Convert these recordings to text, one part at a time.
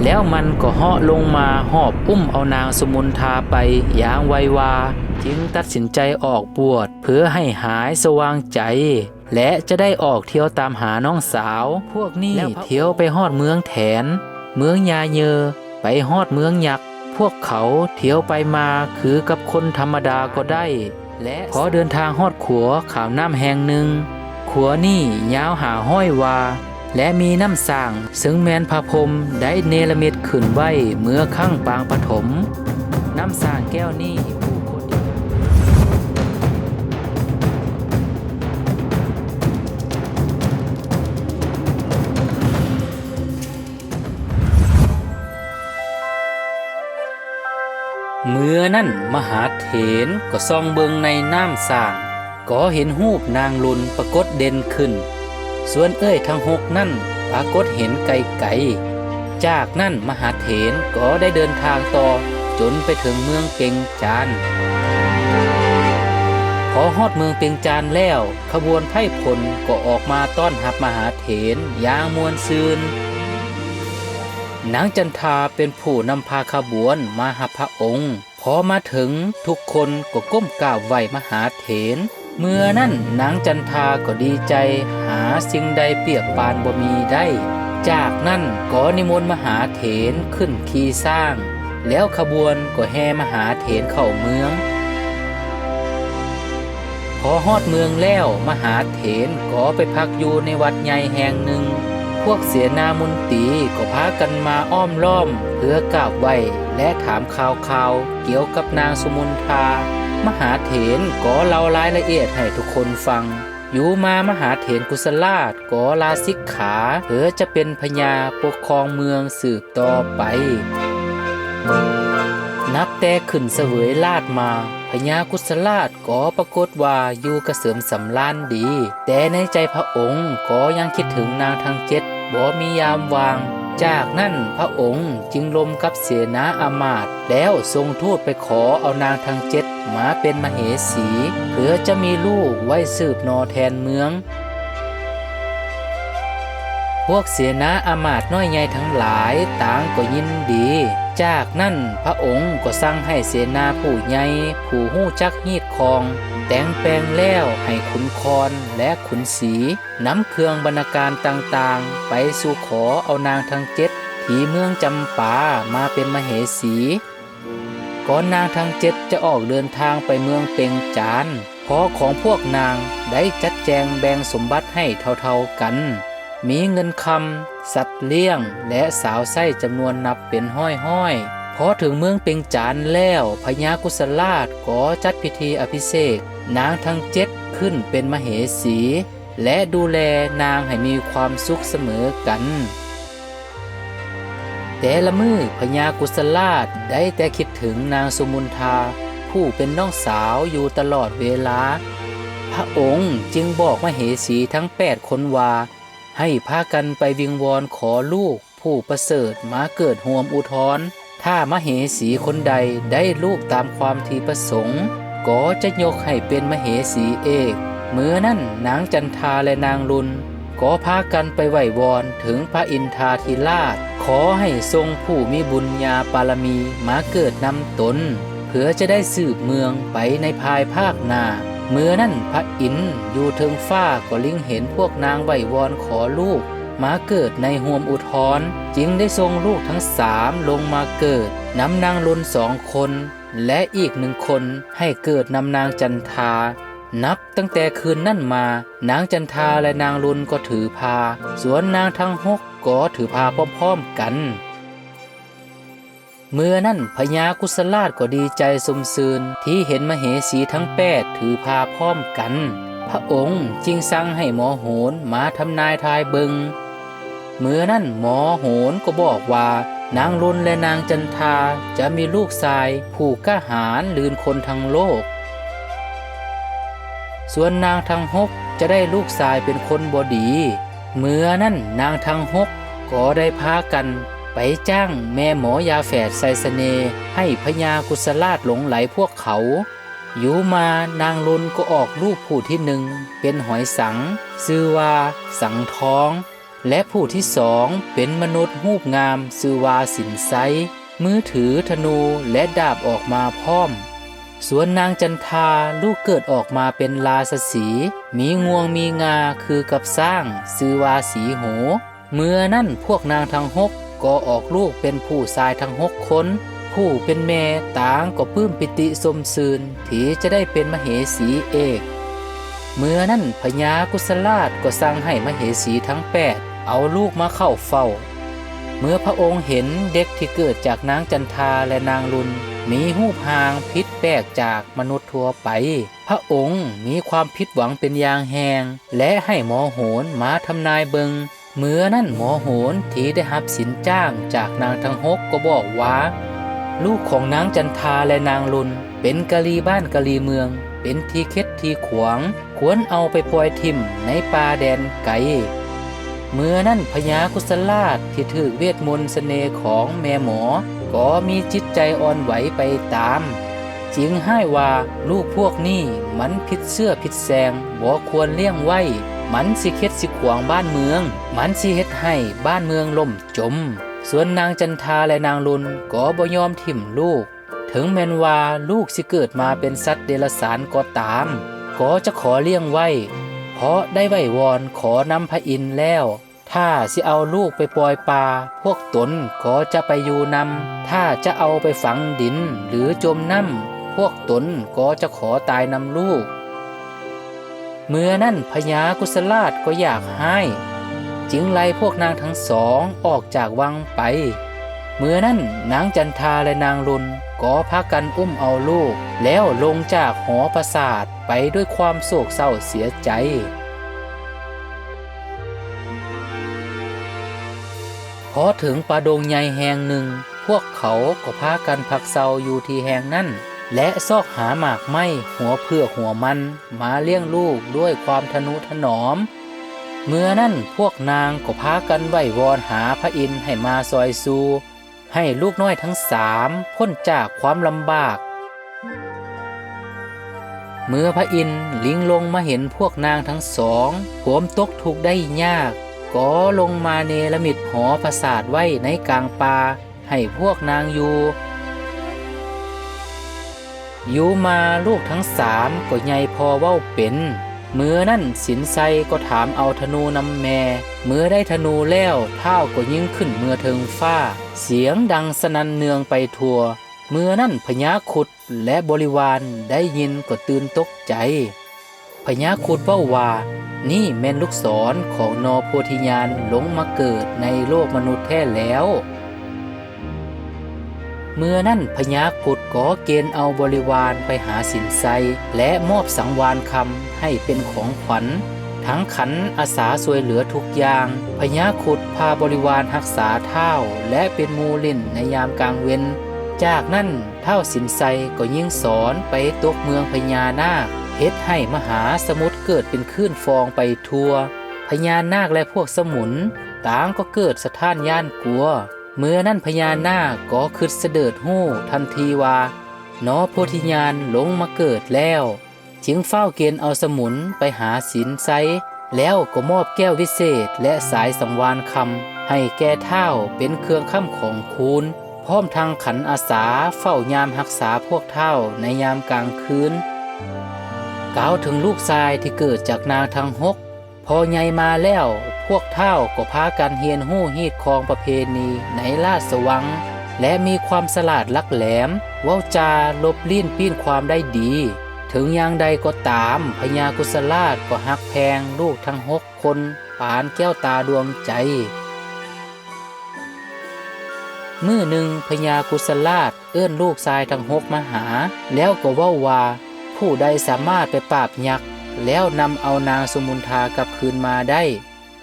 ແລ້ວມັນກໍເຫາະລົງມາຫອບອຸ້ມເອົານາງສຸມຸນທາໄປຢ່າງໄວວາ, ຈຶ່ງຕັດສິນໃຈອອກບວດເພື່ອໃຫ້ຫາຍສະຫວ່າງໃຈ ແລະ ຈະໄດ້ອອກທ່ຽວຕາມຫານ້ອງສາວ. ພວກນີ້ທ່ຽວໄປຮອດເມືອງແຖນ, ເມືອງຍາເຍີ, ໄປຮອດເມືອງຍັກ. ພວກເຂົາທ່ຽວໄປມາຄືກັບຄົນທຳມະດາກໍໄດ້. ແລະ ພໍເດີນທາງຮອດຂົວຂ້າມນ້ຳແຫ່ງໜຶ່ງ, ຂົວນີ້ຍາວຫ້າຮ້ອຍວາ ແລະ ມີນ້ຳສ້າງ ເຊິ່ງແມ່ນພະພົມໄດ້ເນລະມິດຂຶ້ນໄວ້ເມື່ອຄັ້ງປາງປະຖົມ. ນ້ຳສ້າງແກ້ວນີ້ຜູ້ຄົນ ເມື່ອນັ້ນມະຫາເຖນກໍສ່ອງເບິ່ງໃນນ້ຳສ້າງ, ກໍເຫັນຮູບນາງລຸນປາກົດເດັ່ນຂຶ້ນ, ສ່ວນເອື້ອຍທັງຫົກນັ້ນປາກົດເຫັນໄກໆ. ຈາກນັ້ນມະຫາເຖນກໍໄດ້ເດີນທາງຕໍ່ຈົນໄປເຖິງເມືອງເປັງຈານ. ພໍຮອດເມືອງເປັງຈານແລ້ວ, ຂະບວນໄພ່ພົນກໍອອກມາຕ້ອນຮັບມະຫາເຖນຢ່າງມ່ວນຊື່ນ. ນາງຈັນທາເປັນຜູ້ນຳພາຂະບວນມາຮັບພະອົງ. ພໍມາເຖິງ, ທຸກຄົນກໍກົ້ມກາບໄຫວ້ມະຫາເຖນ. ເມື່ອນັ້ນນາງຈັນທາກໍດີໃຈຫາສິ່ງໃດປຽບປານບໍ່ມີໄດ້. ຈາກນັ້ນກໍນິມົນມະຫາເຖນຂຶ້ນຂີ່ຊ້າງ, ແລ້ວຂະບວນກໍແຫ່ມະຫາເຖນເຂົ້າເມືອງ. ພໍຮອດເມືອງແລ້ວ, ມະຫາເຖນກໍໄປພັກຢູ່ໃນວັດໃຫຍ່ແຫ່ງໜຶ່ງ. ພວກເສນາມົນຕີກໍພາກັນມາອ້ອມລ້ອມເພື່ອກາບໄຫວ້ ແລະ ຖາມຂ່າວໆກ່ຽວກັບນາງສຸມຸນທາ. ມະຫາເຖນກໍເລົ່າລາຍລະອຽດໃຫ້ທຸກຄົນຟັງ. ຢູ່ມາມະຫາເຖນກຸສະລາດກໍລາສິກຂາ ເພື່ອຈະເປັນພະຍາປົກຄອງເມືອງສືບຕໍ່ໄປ. ນັບແຕ່ຂຶ້ນສະເຫວີຍລາດມາ, ພະຍາກຸສະລາດກໍປາກົດວ່າຢູ່ກະເສີມສຳລານດີ, ແຕ່ໃນໃຈພະອົງກໍຍັງຄິດເຖິງນາງທັງເຈັດບໍ່ມີຍາມວ່າງ. ຈາກນັ້ນພະອົງຈຶ່ງລົມກັບເສນາອາມາດ ແລ້ວສົ່ງທູດໄປຂໍເອົານາງທັງເຈັດມາເປັນມະເຫສີ ເພື່ອຈະມີລູກໄວ້ສືບໜໍ່ແທນເມືອງ. ພວກເສນາອາມາດນ້ອຍໃຫຍ່ທັງຫຼາຍຕ່າງກໍຍິນດີ. ຈາກນັ້ນພະອົງກໍສັ່ງໃຫ້ເສນາຜູ້ໃຫຍ່ ຜູ້ຮູ້ຈັກຮີດຄອງ ແຕ່ງແປງແລ້ວໃຫ້ຂຸນຄອນ ແລະ ຂຸນສີ ນຳເຄື່ອງບັນນາການຕ່າງໆ ໄປສູ່ຂໍເອົານາງທັງເຈັດທີ່ເມືອງຈຳປາມາເປັນມະເຫສີ. ກ່ອນນາງທັງເຈັດຈະອອກເດີນທາງໄປເມືອງເປັງຈານ, ພໍ່ຂອງພວກນາງໄດ້ຈັດແຈງແບ່ງສົມບັດໃຫ້ເທົ່າໆກັນ, ມີເງິນຄຳ, ສັດລ້ຽງ ແລະ ສາວໃຊ້ຈຳນວນນັບເປັນຮ້ອຍໆ. ພໍເຖິງເມືອງເປັງຈານແລ້ວ, ພະຍາກຸສະລາດກໍຈັດພິທີອະພິເສກນາງທັງເຈັດຂຶ້ນເປັນມະເຫສີ ແລະ ດູແລນາງໃຫ້ມີຄວາມສຸກສະເໝີກັນ. ແຕ່ລະມື້ພະຍາກຸສະລາດໄດ້ແຕ່ຄິດເຖິງນາງສຸມຸນທາ ຜູ້ເປັນນ້ອງສາວຢູ່ຕະຫຼອດເວລາ. ພະອົງຈຶ່ງບອກມະເຫສີທັງແປດຄົນວ່າ ໃຫ້ພາກັນໄປວິງວອນຂໍລູກ ຜູ້ປະເສີດມາເກີດຮ່ວມອຸທອນ. ຖ້າມະເຫສີຄົນໃດໄດ້ລູກຕາມຄວາມທີ່ປະສົງ, ກໍຈະຍົກໃຫ້ເປັນມະເຫສີເອກ. ເມື່ອນັ້ນນາງຈັນທາ ແລະ ນາງລຸນ ກໍພາກັນໄປໄຫວ້ວອນເຖິງພະອິນທາທິລາດ, ຂໍໃຫ້ສົ່ງຜູ້ມີບຸນຍາປາລະມີມາເກີດນຳຕົນ, ເພື່ອຈະໄດ້ສືບເມືອງໄປໃນພາຍພາກໜ້າ. ເມື່ອນັ້ນພະອິນຢູ່ເທິງຟ້າກໍເລັງເຫັນພວກນາງໄຫວ້ວອນຂໍລູກ ມາເກີດໃນຮ່ວມອຸທອນ, ຈຶ່ງໄດ້ສົ່ງລູກທັງສາມລົງມາເກີດນຳນາງລຸນສອງຄົນ ແລະ ອີກໜຶ່ງຄົນໃຫ້ເກີດນຳນາງຈັນທາ. ນັບຕັ້ງແຕ່ຄືນນັ້ນມາ, ນາງຈັນທາ ແລະ ນາງລຸນກໍຖືພາ, ສ່ວນນາງທັງຫົກກໍຖືພາພ້ອມໆກັນ. ເມື່ອນັ້ນພະຍາກຸສະລາດກໍດີໃຈຊົມຊື່ນທີ່ເຫັນມະເຫສີທັງແປດຖືພາພ້ອມກັນ. ພະອົງຈຶ່ງສັ່ງໃຫ້ໝໍໂຫນມາທຳນາຍທາຍເບິ່ງ. ເມື່ອນັ້ນໝໍໂຫນກໍບອກວ່າ ນາງລຸນ ແລະ ນາງຈັນທາຈະມີລູກຊາຍຜູ້ກ້າຫານລື່ນຄົນທັງໂລກ. ສ່ວນນາງທັງຫົກຈະໄດ້ລູກຊາຍເປັນຄົນບໍ່ດີ. ເມື່ອນັ້ນນາງທັງຫົກກໍໄດ້ພາກັນໄປຈ້າງແມ່ໝໍຢາແຝດໃສ່ສະເໜ່ໃຫ້ພະຍາກຸສະລາດຫຼົງໄຫຼພວກເຂົາ. ຢູ່ມານາງລຸນກໍອອກລູກຜູ້ທີໜຶ່ງເປັນຫອຍສັງ, ຊື່ວ່າສັງທອງ. ແລະຜູ້ທີສອງເປັນມະນຸດຮູບງາມຊື່ວ່າສິນໄຊ ມືຖືທະນູ ແລະດາບອອກມາພ້ອມ. ສ່ວນນາງຈັນທາ ລູກເກີດອອກມາເປັນລາຊະສີ ມີງວງມີງາຄືກັບຊ້າງ ຊື່ວ່າສີໂຫ. ເມື່ອນັ້ນພວກນາງທັງຫົກກໍອອກລູກເປັນຜູ້ຊາຍທັງຫົກຄົນ. ຜູ້ເປັນແມ່ຕ່າງກໍປຶ້ມປີຕິຊົມຊື່ນທີ່ຈະໄດ້ເປັນມະເຫສີເອກ. ເມື່ອນັ້ນພະຍາກຸສະລາດກໍສັ່ງໃຫ້ມະເຫສີທັງແປດເອົາລູກມາເຂົ້າເຝົ້າ. ເມື່ອພະອົງເຫັນເດັກທີ່ເກີດຈາກນາງຈັນທາ ແລະນາງລຸນ ມີຮູບຮ່າງຜິດແປກຈາກມະນຸດທົ່ວໄປ, ພະອົງມີຄວາມຜິດຫວັງເປັນຢ່າງແຮງ ແລະໃຫ້ໝໍໂຫນມາທຳນາຍເບິ່ງ. ເມື່ອນັ້ນໝໍໂຫນທີ່ໄດ້ຮັບສິນຈ້າງຈາກນາງທັງຫົກກໍບອກວ່າ, ລູກຂອງນາງຈັນທາ ແລະນາງລຸນ ເປັນກະລີບ້ານກະລີເມືອງ, ເປັນທີ່ເຂັດທີ່ຂວາງ, ຄວນເອົາໄປປ່ອຍຖິ້ມໃນປ່າແດນໄກ. ເມື່ອນັ້ນພະຍາກຸສະລາດທີ່ຖືກເວດມົນສະເໜ່ຂອງແມ່ໝໍ ກໍມີຈິດໃຈອ່ອນໄຫວໄປຕາມ, ຈິງຮ້າຍວ່າ, ລູກພວກນີ້ມັນຜິດເຊື້ອຜິດແຊງ, ບໍ່ຄວນລ້ຽງໄວ້, ມັນຊິເຂັດຊິຂວາງບ້ານເມືອງ, ມັນຊິເຮັດໃຫ້ບ້ານເມືອງລົ້ມຈົມ. ສ່ວນນາງຈັນທາ ແລະນາງລຸນກໍບໍ່ຍອມຖິ້ມລູກ, ເຖິງແມ່ນວ່າລູກຊິເກີດມາເປັນສັດເດຍລະສານກໍຕາມ, ກໍຈະຂໍລ້ຽງໄວ້, ເພາະໄດ້ໄຫວ້ວອນຂໍນຳພະອິນແລ້ວ, ຖ້າຊິເອົາລູກໄປປ່ອຍປ່າ, ພວກຕົນກໍຈະໄປຢູ່ນຳ, ຖ້າຈະເອົາໄປຝັງດິນ ຫຼື ຈົມນ້ຳ, ພວກຕົນກໍຈະຂໍຕາຍນຳລູກ. ເມື່ອນັ້ນພະຍາກຸສະລາດກໍຢາກຮ້າຍ, ຈຶ່ງໄລ່ພວກນາງທັງສອງອອກຈາກວັງໄປ. ເມື່ອນັ້ນນາງຈັນທາ ແລະນາງລຸນກໍພາກັນອຸ້ມເອົາລູກ ແລ້ວລົງຈາກຫໍປາສາດໄປດ້ວຍຄວາມໂສກເສົ້າເສຍໃຈ. ພໍເຖິງປ່າດົງໃຫຍ່ແຫ່ງໜຶ່ງ, ພວກເຂົາກໍພາກັນພັກເຊົາຢູ່ທີ່ແຫ່ງນັ້ນ ແລະ ຊອກຫາໝາກໄມ້, ຫົວເຜືອກ, ຫົວມັນ ມາລ້ຽງລູກດ້ວຍຄວາມທະນຸຖະໜອມ. ເມື່ອນັ້ນພວກນາງກໍພາກັນໄຫວ້ວອນຫາພະອິນໃຫ້ມາຊ່ອຍຊູ່, ໃຫ້ລູກນ້ອຍທັງສາມພົ້ນຈາກຄວາມລຳບາກ. ເມື່ອພະອິນລິງລົງມາເຫັນພວກນາງທັງສອງຄວາມຕົກທຸກໄດ້ຍາກ, ກໍລົງມາເນລະມິດຫໍປາສາດໄວ້ໃນກາງປ່າໃຫ້ພວກນາງຢູ່. ຢູ່ມາລູກທັງສາມກໍໃຫຍ່ພໍເວົ້າເປັນ. ເມື່ອນັ້ນສິນໄຊກໍຖາມເອົາທະນູນຳແມ່. ເມື່ອໄດ້ທະນູແລ້ວ, ທ້າວກໍຍິງຂຶ້ນເມືອເທິງຟ້າ, ສຽງດັງສະໜັ່ນເໜືອງໄປທົ່ວ. ເມື່ອນັ້ນພະຍາຄຸດ ແລະ ບໍລິວານໄດ້ຍິນກໍຕື່ນຕົກໃຈ. ພະຍາຄຸດເວົ້າວ່າ, ນີ້ແມ່ນລູກສອນຂອງໜໍ່ໂພທິຍານລົງມາເກີດໃນໂລກມະນຸດແທ້ແລ້ວ. ເມື່ອນັ້ນພະຍາຄຸດກໍເກນເອົາບໍລິວານໄປຫາສິນໄຊ ແລະ ມອບສັງວານຄຳໃຫ້ເປັນຂອງຂວັນ, ທັງຂັນອາສາຊ່ວຍເຫຼືອທຸກຢ່າງ. ພະຍາຄຸດພາບໍລິວານຮັກສາທ້າວ ແລະ ເປັນໝູ່ຫຼິ້ນໃນຍາມກາງເວັນ. ຈາກນັ້ນ ທ້າວສິນໄຊກໍຍິງສອນໄປຕົກເມືອງພະຍານາກ, ເຮັດໃຫ້ມະຫາສະໝຸດເກີດເປັນຄື້ນຟອງໄປທົ່ວ. ພະຍານາກ ແລະ ພວກສະໝຸນຕ່າງກໍເກີດສະທ້ານຢ້ານກົວ. ເມື່ອນັ້ນພະຍານາກກໍຄິດສະເດີດຮູ້ທັນທີວ່າ ໜໍ່ໂພທິຍານລົງມາເກີດແລ້ວ, ຈຶ່ງຟ້າວເກນເອົາສະໝຸນໄປຫາສິນໄຊ, ແລ້ວກໍມອບແກ້ວວິເສດ ແລະ ສາຍສັງວານຄຳໃຫ້ແກ່ທ້າວເປັນເຄື່ອງຄ້ຳຂອງຄູນ. ພ້ອມທັງຂັນອາສາເຝົ້າຍາມຮັກສາພວກທ້າວໃນຍາມກາງຄືນ. ກ່າວເຖິງລູກຊາຍທີ່ເກີດຈາກນາງທັງຫົກ, ພໍໃຫຍ່ມາແລ້ວ, ພວກທ້າວກໍພາກັນຮຽນຮູ້ຮີດຄອງປະເພນີໃນລາຊະວັງ ແລະ ມີຄວາມສະຫຼາດຫຼັກແຫຼມ, ເວົ້າຈາລົບລີ້ນປີ້ນຄວາມໄດ້ດີ. ເຖິງຢ່າງໃດກໍຕາມ, ພະຍາກຸສະລາດກໍຮັກແພງລູກທັງຫົກຄົນປານແກ້ວຕາດວງໃຈ. ມື້ໜຶ່ງພະຍາກຸສະລາດເອີ້ນລູກຊາຍທັງຫົກມາຫາ, ແລ້ວກໍເວົ້າວ່າ, ຜູ້ໃດສາມາດໄປປາບຍັກ ແລ້ວນຳເອົານາງສຸມຸນທາກັບຄືນມາໄດ້,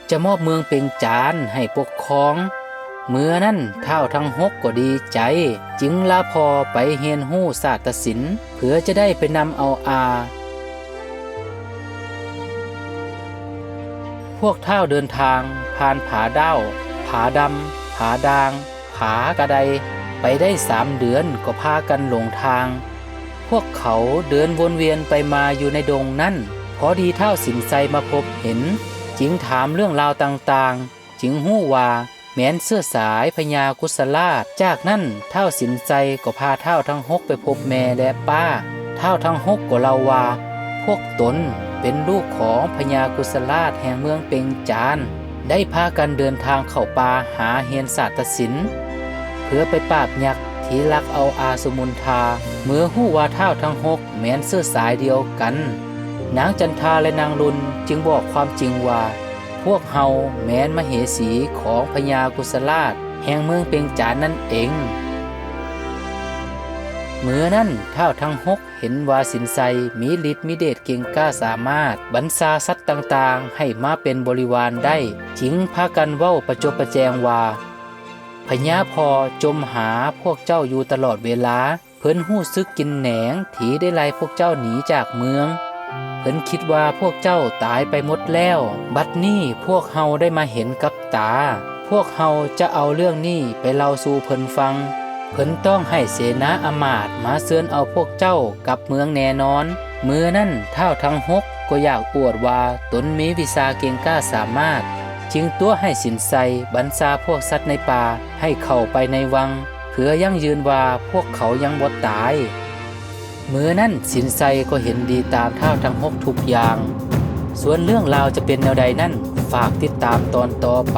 ຈະມອບເມືອງເປັງຈານໃຫ້ປົກຄອງ. ເມື່ອນັ້ນທ້າວທັງຫົກກໍດີໃຈ, ຈຶ່ງລາພໍ່ໄປຮຽນຮູ້ສາດຕະສິນ ເພື່ອຈະໄດ້ໄປນຳເອົາອາ. ພວກທ້າວເດີນທາງຜ່ານຜາດ້າວ, ຜາດຳ, ຜາດ່າງ, ຜາກະໄດ ໄປໄດ້ສາມເດືອນກໍພາກັນຫຼົງທາງ. ພວກເຂົາເດີນວົນວຽນໄປມາຢູ່ໃນດົງນັ້ນ, ພໍດີທ້າວສິນໄຊມາພົບເຫັນ, ຈຶ່ງຖາມເລື່ອງລາວຕ່າງໆ. ຈຶ່ງຮູ້ວ່າແມ່ນເຊື້ອສາຍພະຍາກຸສະລາດ. ຈາກນັ້ນທ້າວສິນໄຊກໍພາທ້າວທັງຫົກໄປພົບແມ່ ແລະ ປ້າ. ທ້າວທັງຫົກກໍເລົ່າວ່າ ພວກຕົນເປັນລູກຂອງພະຍາກຸສະລາດແຫ່ງເມືອງເປັງຈານ ໄດ້ພາກັນເດີນທາງເຂົ້າປ່າຫາຮຽນສາດຕະສິນ ເພື່ອໄປປາບຍັກທີ່ລັກເອົາອາສຸມຸນທາ. ເມື່ອຮູ້ວ່າທ້າວທັງຫົກແມ່ນເຊື້ອສາຍດຽວກັນ, ນາງຈັນທາ ແລະ ນາງລຸນຈຶ່ງບອກຄວາມຈິງວ່າ ພວກເຮົາແມ່ນມະເຫສີຂອງພະຍາກຸສະລາດແຫ່ງເມືອງເປັງຈານນັ້ນເອງ. ເມື່ອນັ້ນທ້າວທັງຫົກເຫັນວ່າສິນໄຊມີລິດມີເດດເກັ່ງກ້າສາມາດບັນຊາສັດຕ່າງໆໃຫ້ມາເປັນບໍລິວານໄດ້, ຈຶ່ງພາກັນເວົ້າປະຈົບປະແຈງວ່າ ພະຍາພໍ່ຈົ່ມຫາພວກເຈົ້າຢູ່ຕະຫຼອດເວລາ. ເພິ່ນຮູ້ສຶກກິນແໜງທີ່ໄດ້ໄລ່ພວກເຈົ້າໜີຈາກເມືອງ. ເພິ່ນຄິດວ່າພວກເຈົ້າຕາຍໄປໝົດແລ້ວ. ບັດນີ້ພວກເຮົາໄດ້ມາເຫັນກັບຕາ. ພວກເຮົາຈະເອົາເລື່ອງນີ້ໄປເລົ່າສູ່ເພິ່ນຟັງ. ເພິ່ນຕ້ອງໃຫ້ເສນາອາມາດມາເຊີນເອົາພວກເຈົ້າກັບເມືອງແນ່ນອນ. ເມື່ອນັ້ນທ້າວທັງຫົກກໍຢາກອວດວ່າຕົນມີວິຊາເກັ່ງກ້າສາມາດ, ຈຶ່ງຕົວະໃຫ້ສິນໄຊບັນຊາພວກສັດໃນປ່າໃຫ້ເຂົ້າໄປໃນວັງ ເພື່ອຢັ້ງຢືນວ່າພວກເຂົາຍັງບໍ່ຕາຍ. ເມື່ອນັ້ນສິນໄຊກໍເຫັນດີຕາມທ້າວທັງຫົກທຸກຢ່າງ. ສ່ວນເລື່ອງລາວຈະເປັນແນວໃດນັ້ນ, ຝາກຕິດຕາມຕອນຕໍ່ໄປ.